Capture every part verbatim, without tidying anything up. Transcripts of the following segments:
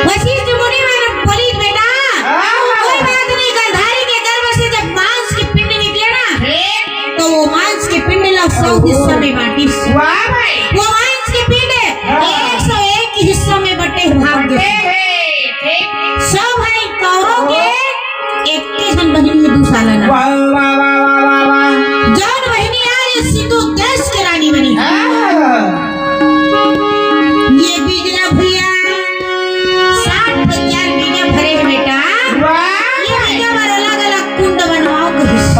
वशिष्ठ मुनि मन बोलिस, "बेटा, कोई बात नहीं, गंधारी के गर्भ से जब मांस के पिंड निकले ना, तो वो मांस के पिंड ला सौ हिस्सा में बांटिस।" वाह भाई। वो मांस के पिंड एक सौ एक हिस्सा में बटे, भाग गए। सौ भाई कौरव के, एक के झन बहिनी हे दूसरा ला ना। जौन बहिनी आज सिंधु देश के रानी बनी। ये बीजला भुइयां साठ हजार बीजा भरे हे बेटा। ये बीजा बर अलग-अलग कुंड बनवाओ कहिस।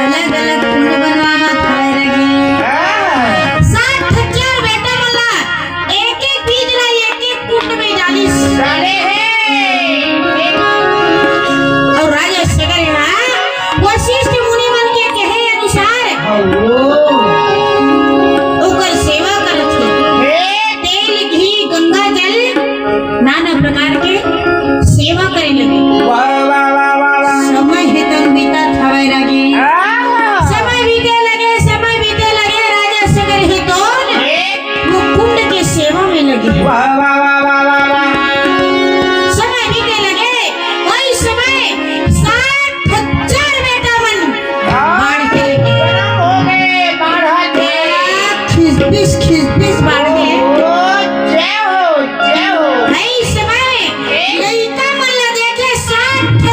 अलग-अलग कुंड बनवावत हवय रही। साठ हजार बेटा मन ला एक-एक बीज ला एक-एक कुंड में डालिस। अउ राजा सगर हे, वशिष्ठ मुनि मन के कहे अनुसार ओकर सेवा करत हे। तेल, घी, गंगा जल, नाना प्रकार के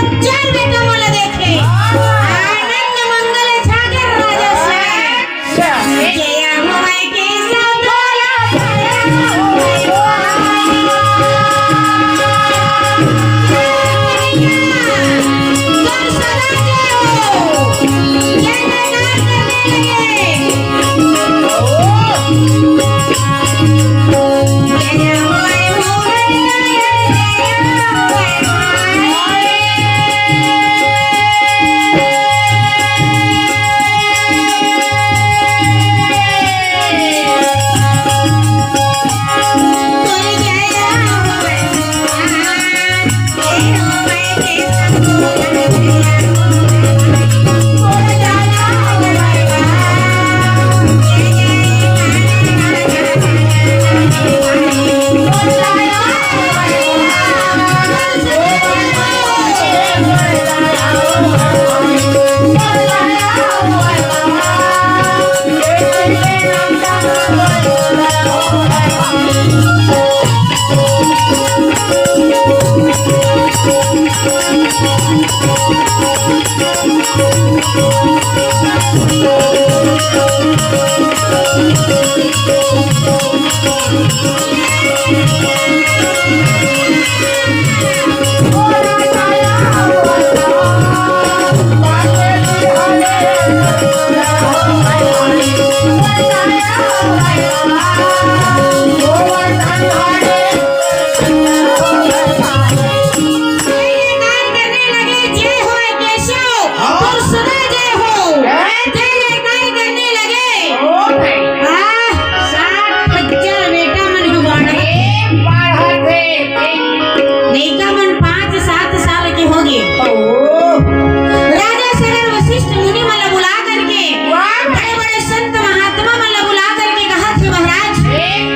चार बेटा मोला देखे। आनंद मंगल छागर राजा श्याम। जय हो माई के सब बोला। जय जयकार करने लगे, जय हो केशव, हाँ। तोर सदा जय हो। जय। जय जयकार करने लगे। ओ भाई। आह, साठ हजार बेटा मन हो बाढ़त। ए, बाढ़त हे, ए। लइका मन पाँच सात साल के हो गे। ओ। राजा सगर वशिष्ठ मुनि मन ला बुला करके, वाह। बड़े-बड़े संत महात्मा मन ला बुला करके कहत हे, महाराज, ए।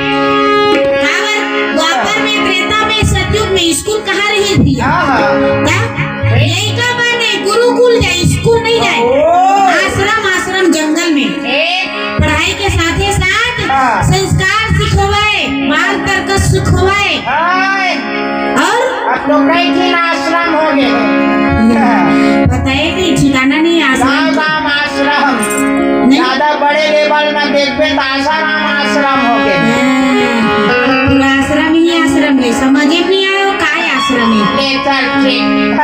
काबर द्वापर में, त्रेता में, सतयुग में स्कूल कहाँ रहिस भैया? हाँ, हाँ। का? लइका मन गुरुकुल जाए, स्कूल नहीं जाए। ओ। आश्रम, आश्रम जंगल में। ए। पढ़ाई के साथे साथ हाँ। संस्कार सिखोवय, बाल तरकस सिखोवय। हाय। और? अब तो कई ठिन आश्रम हो गे। पता ही नहीं, ठिकाना नहीं आश्रम गाँव के। गाँव आश्रम। नहीं। ज्यादा बड़े लेवल में देखबे त आसाराम आश्रम हो गे। हाँ, पूरा आश्रम ही आश्रम है, समझे में नहीं आयो काय आश्रम है। ले चल ठीक।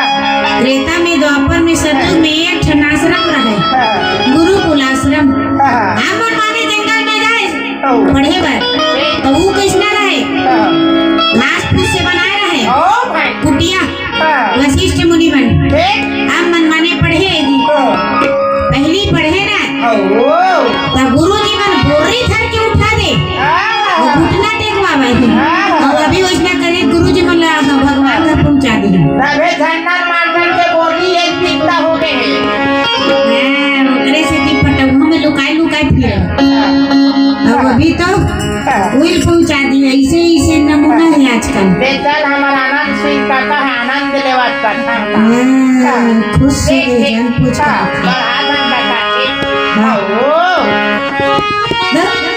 त्रेता में, द्वापर में, सतयुग में एक ठन आश्रम रहे, हाँ। गुरुकुल आश्रम। हाँ। हमन माने जंगल में जाए ओ। पढ़े बर, ठीक। तो वो कैसना रहे? हाँ। घास फूस से बनाए रहे, ओ भाई। कुटिया। हाँ। वशिष्ठ मुनि मन। ठीक। हम मन माने पढ़े ही। हाँ। पहली पढ़े ना। हाँ, ओ। त गुरु जी मन बोर्री धर के उठा दे। हाँ। वो घुटना टेकवा भाई। हाँ। और अभी वैसना करे गुरु जी मन ला भगवान घर पहुंचा दे। तभे झंडा मार करके बोर्री एक बित्ता हो गए हैं। हाँ, ओकरे से कि पटौहा में लुकाई लुकाई फिरे। हाँ। अब अभी तो हाँ। उइल पहुंचा दिए, ऐसे, ऐसे नमूना है आजकल। बेचल हमर आनंद सिंह काका है, आनंद लेवत कथा। हाँ, खुश से देख, देख, जान पूछ हाँ, के। बढ़ा दन कथा के। हाँ। हाँ, ओ। द-,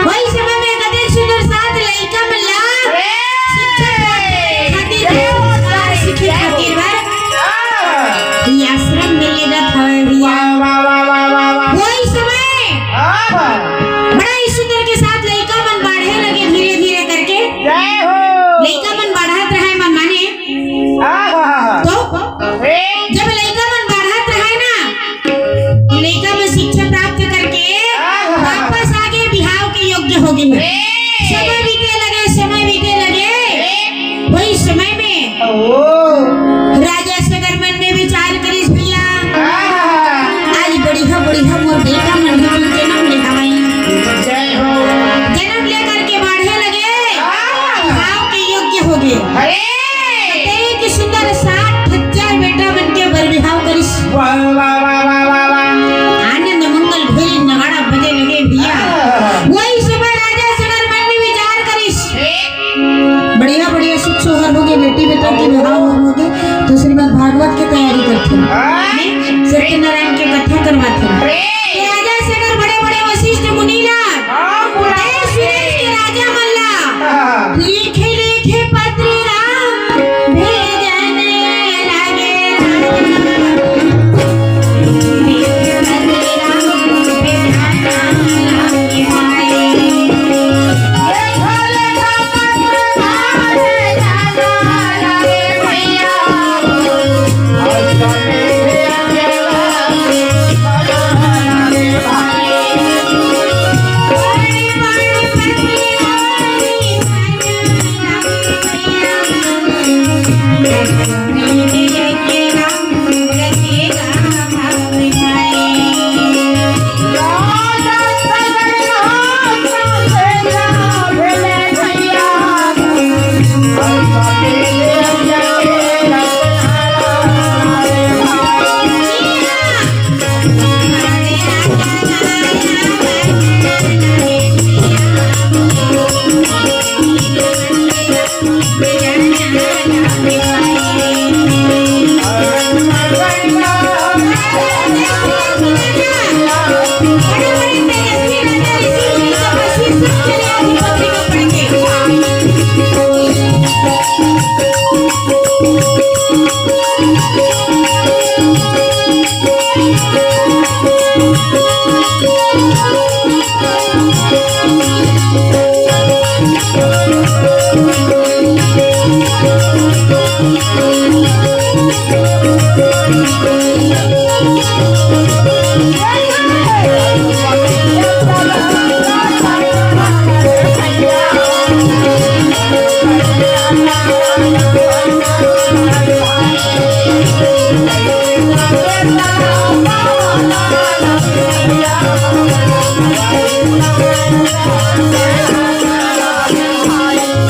वही समय में कतेक सुंदर सात लइका मन ला ए! शिक्षा प्राप्त करे खातिर, जय हो, संस्कार सीखे जय हो। खातिर बर हाँ। ई आश्रम में ले जात हवे भैया। वाह, वाह, वाह, वाह, वाह, वाह। वही समय हाँ, वाह। बड़ा ही सुंदर के साथ लइका मन बाढ़े लगे धीरे धीरे करके। जय हो। लइका मन बाढ़त रहे मन माने। हाँ, हाँ, हाँ, हाँ। तो ए। जब लइका मन बाढ़त रहे ना, तो लइका मन शिक्षा प्राप्त करके हाँ, हाँ, हाँ। वापस आगे बिहाव के योग्य हो गए। ए। समय बीते लगे, समय बीते लगे। ए। वही समय में ओ। राजा सगर मन में विचार करिस भैया, आहा। आज बढ़िया बढ़िया मोर बेटा मन भी जन्म ले हवय। जय हो। जन्म लेकर के बाढ़े लगे, आहा। बिहाव के योग्य हो गए। अरे। कतेक सुंदर साठ हजार बेटा मन के बर बिहाव करिस। वाह, वाह, वाह। आनंद मंगल भेरी नगाड़ा बजे लगे भैया। आहा। वही समय राजा सगर मन में विचार करिस। बढ़िया बढ़िया सुख सोहर होगे, बेटी बेटा के विवाह होगे, तो श्रीमद् भागवत के तैयारी करथे, हाँ। सत्यनारायण के कथा करवाथे। अरे। तो राजा सगर बड़े बड़े वशिष्ठ मुनि ला, हाँ, पूरा देश विदेश के राजा मन ला, हाँ। लिखे लिखे पत्र राम भेजन लगे।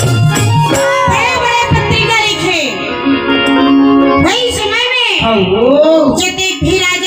बड़े बड़े पत्रिका लिखे। वही समय में हाँ, वो। जते भी राजा